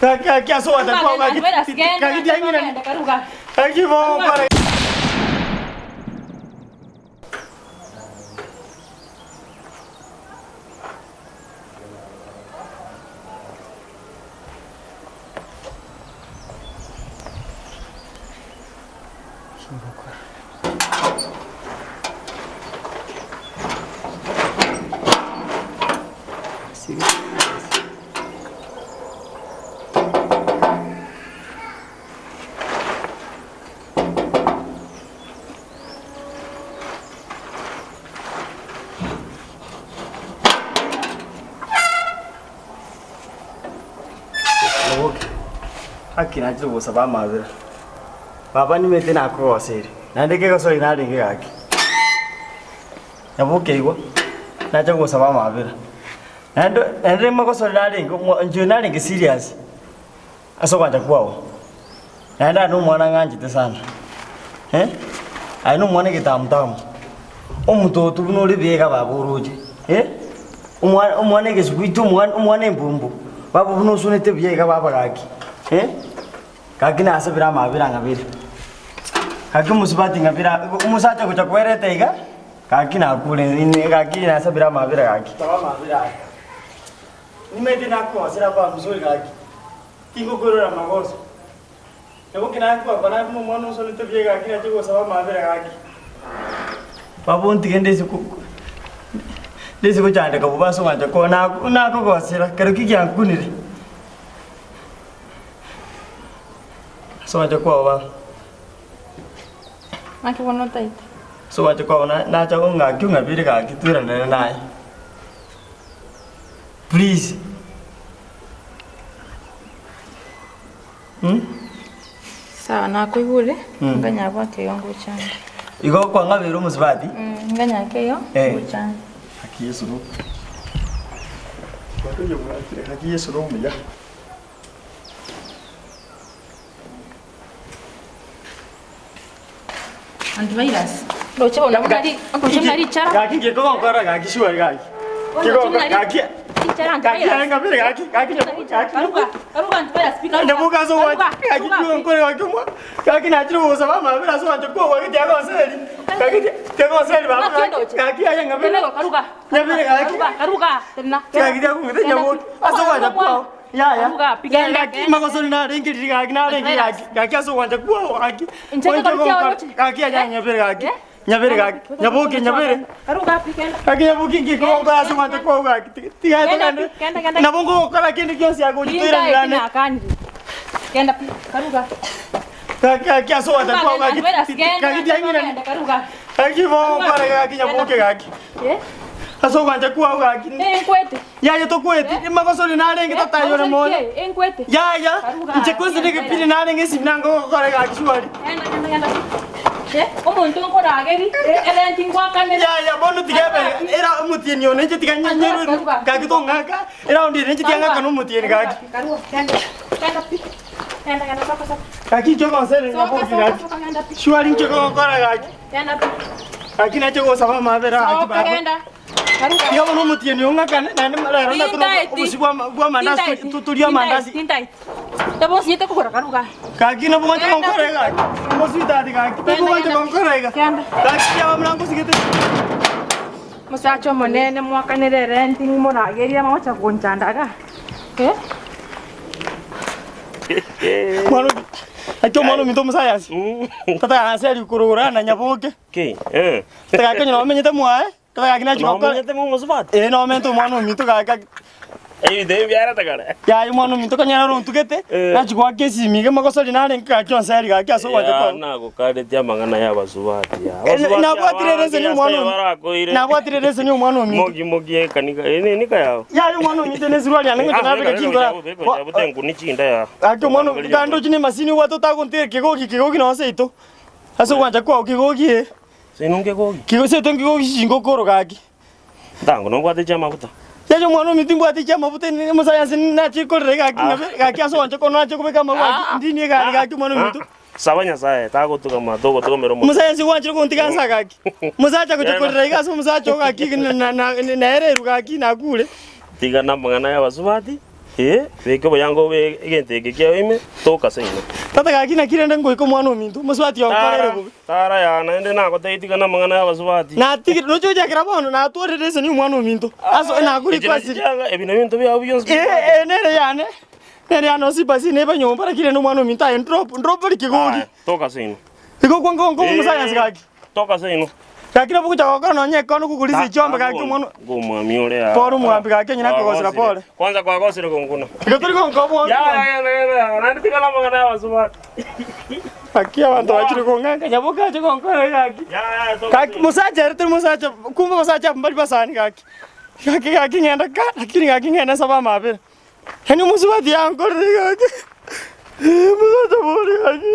Gaki gaki ase ogwancha kwao gaki gaki tiang'irani gaki bogokora. Haki nachire gosaba amabera. Baba nimete nakogoseire, naende kegosori narenge gaki. Nyaboke igwa, nacha gosaba amabera. Naende naende magosori narenge omo inche narenge serious ase ogwancha kwao. Naende aye na omwana ng'anchete sana, eh, aye na omwana egetamutamu, omototo buna ore biega baba oroche, eh, omwana omwana egesuguiti omwana omwana embumbu, baba buna osonete buya iga baba gaki, eh. Gaki nasabire amabera ng'abere, gaki omosubati ng'abere omosacha ogocha kwereta iga, gaki nakure ine gaki nasabire amabera gaki. Saba amabera aya, nimanyete nakogosera aba mzuri gaki, tingokwerora magoso, nabo ki nakwakwa naye buna omwana osonete buya gaki nache gosaba amabera gaki. Baba ontige ndise ko ndise gochandeka bobe ase ogwancha kwao naku nakogosera kero ki giankunire. Ase ogwancha kwao baba. Naki bono otaete? Ase ogwancha kwao na- nacha gong'aki ong'abere gaki toiranere naye. Please. Mh? Sawa nakoigure, Mm. nganya bwake igo ngochande. Igo kwang'abeire omosubati? Mm, nganya ake igo Eh. ngochande. Haki Yeso no. Haki Yeso no omuya. Antivirus. Roche bono buna ri, roche buna richara. Gaki nki kogonkora gaki sure gaki. Roche buna ri- Gaki. richara Gaki antivirus. arenga mbere gaki gaki nyabu gaki. Karuga, karuga antivirus pika. Nyabuka ase ogwancha gaki kogonkora gaki mwa. Gaki nachire gosaba amabera ase ogwancha kwao gaki tiagoseri. Gaki tiagoseri baba gaki. Gaki aye ng'abere. Karuga. Nyabere gaki. Karuga, karuga. Tena. Gaki tiagong'ete nyaboki ase ogwancha kwao. Yaya. Karuga, pigana. Gaki magosori narenge riri gaki narenge gaki gaki ase ogwancha kwao gaki. Inche Oinche ngakora gonkora- roche. Gaki aye nyabere gaki. Eh? Nyabere gaki. Nyaboke nyabere. Karuga pigana. Gaki nyaboke nki kogonkora ase ogwancha kwao gaki. Tiga- Tiga Genda togende. pi, genda, genda. Nabo ngogokora kende gionsi agochi toiranerane. Genda pi, karuga. Gaki gaki ase ogwancha kwao gaki. Gaki tiang'irani. Karuga. Gaki bogonkora gaki nyaboke gaki. Eh? Ase ogwancha kwao gaki. Eh, nkwete. Yaya tokweti, magosori narenge totayore moyo. Eh, nkwete. Yaya, inche kwanza negepindi narenge esimi nango gokora gaki shwari. Genda, genda, genda. Eh, omonto nkorageri, erenti ngwakanere. Yaya bono tiga ebe era omotienyi one inche tiga nyenyerwe gaki tong'aka eraundi ere inche tiga ng'akane omotienyi gaki. Karuga, genda. Genda pi. Genda, genda, soka, soka. Gaki inche ogosere Soka, nyaboki soka, gaki. soka, genda pi. Shwari inche gokora gaki. Genda pi. Gaki nache gosaba amabera gaki Soka, baba. genda. Karuga. Tiga bono omotienyi oyo ng'akane naende rero natore Tintaeti. obosie bwa ama- bwa amandasi Tintaeti. tu- torie amandasi. Tintaeti. Tabonsinyete kogora karuga. Gaki nabo gwancha gonkora iga gaki. Omosweetheart gaki. Baby gwancha gonkora iga. Genda. Gaki kiaba buna ngosigete. Mosacha omonene mwakanere erenti moragerie mogocha gonchanda iga eh. Mwana omi- Gaki omwana ominto omosayansi. Tata gase rikorora na nyaboke. Ki? Eh. Tata gaki onye nomenyete mwaye. Tata gaki nachi gokora. Nomenyete mwa omosubati? Eh nomente omwana ominto gaki. Ebinto ebi biarete kare. Yaya omwana ominto konya naro ontugete, Eh. nachi goaka esimi iga magosori narenge gaki onsi aria gaki ase ogwancha Ya, kwao. nagokaretie amang'ana ya abasubati ya. Eh, Abasubati nabwatire abange leseni Nyasaye omwana omi- barakoire. nabwatire leseni omwana ominto. Moki moki ekanika. Eh, ne nika yao. Yaya omwana ominto ne esuruari yane ngocha nabeka chingora. Bute nkuni chinda ya. Gaki omwana ominto gande ochi na emasini obwate otagontera kegoki kegoki nonye seito. Ase ogwancha kwao kegoki eh. Seino nkegoki. Kigo seito nkegoki chingokoro gaki. Ntango nobwate chiamaguta. Yaani omwana ominto timbwati chiamabuta ne omosayansi nache korera gaki nabe gaki ase oanche kono nache kobeka amagwa gaki ndini egari gaki omwana ominto. Saba Nyasaye tagotugama togotugamera omonto. Omosayansi gwanchire gontiga nsa gaki. Omosacha gocha korera iga ase omosacha oo gaki na na naereirwe gaki nakure. Tiga namang'ana ya abasubati. Ee, beka oboyanga obe egento eke kiao ime, toka seino. Tata gaki naki rende ngoika omwana ominto, omosubati onkorere Tara, bobe. tara yaa naende nagotebi tigana amang'ana y'abasubati. Natigire, roche gochakera bono natwarire esoni omwana ominto. Ase Echi nachi nakorikwa chianga, ebi nabinto biao bionsi Ee, bibwate. ee, nere yane, nere yane osipasi neba nyomba lakini rende omwana ominto aye ndrop, ndrop rikigogi. Aya, toka seino. Igo kwa nko nko omosayansi gaki. Toka seino. Gaki nabo gocha gokora nonya ekono kogorisa echiombe gaki omwana. Ngomwami ore aa. Pole omwambi gaki onye nakogosera pole. Kwanza kwagosire gonguna. Igo tori gonka Ya ya ya ya naende tigana amang'ana y'abasubati. Gaki abanto bachire kong'anka nyaboka ache gonkora gaki. Ya ya toka. Gaki mosacha ere tari mosacha kumbe abasacha abwo mbari basani gaki. Gaki gaki ng'enda ka lakini gaki ng'ende nsabe amabera. Yaani omosubati yankorire gaki, omosacha bori gaki.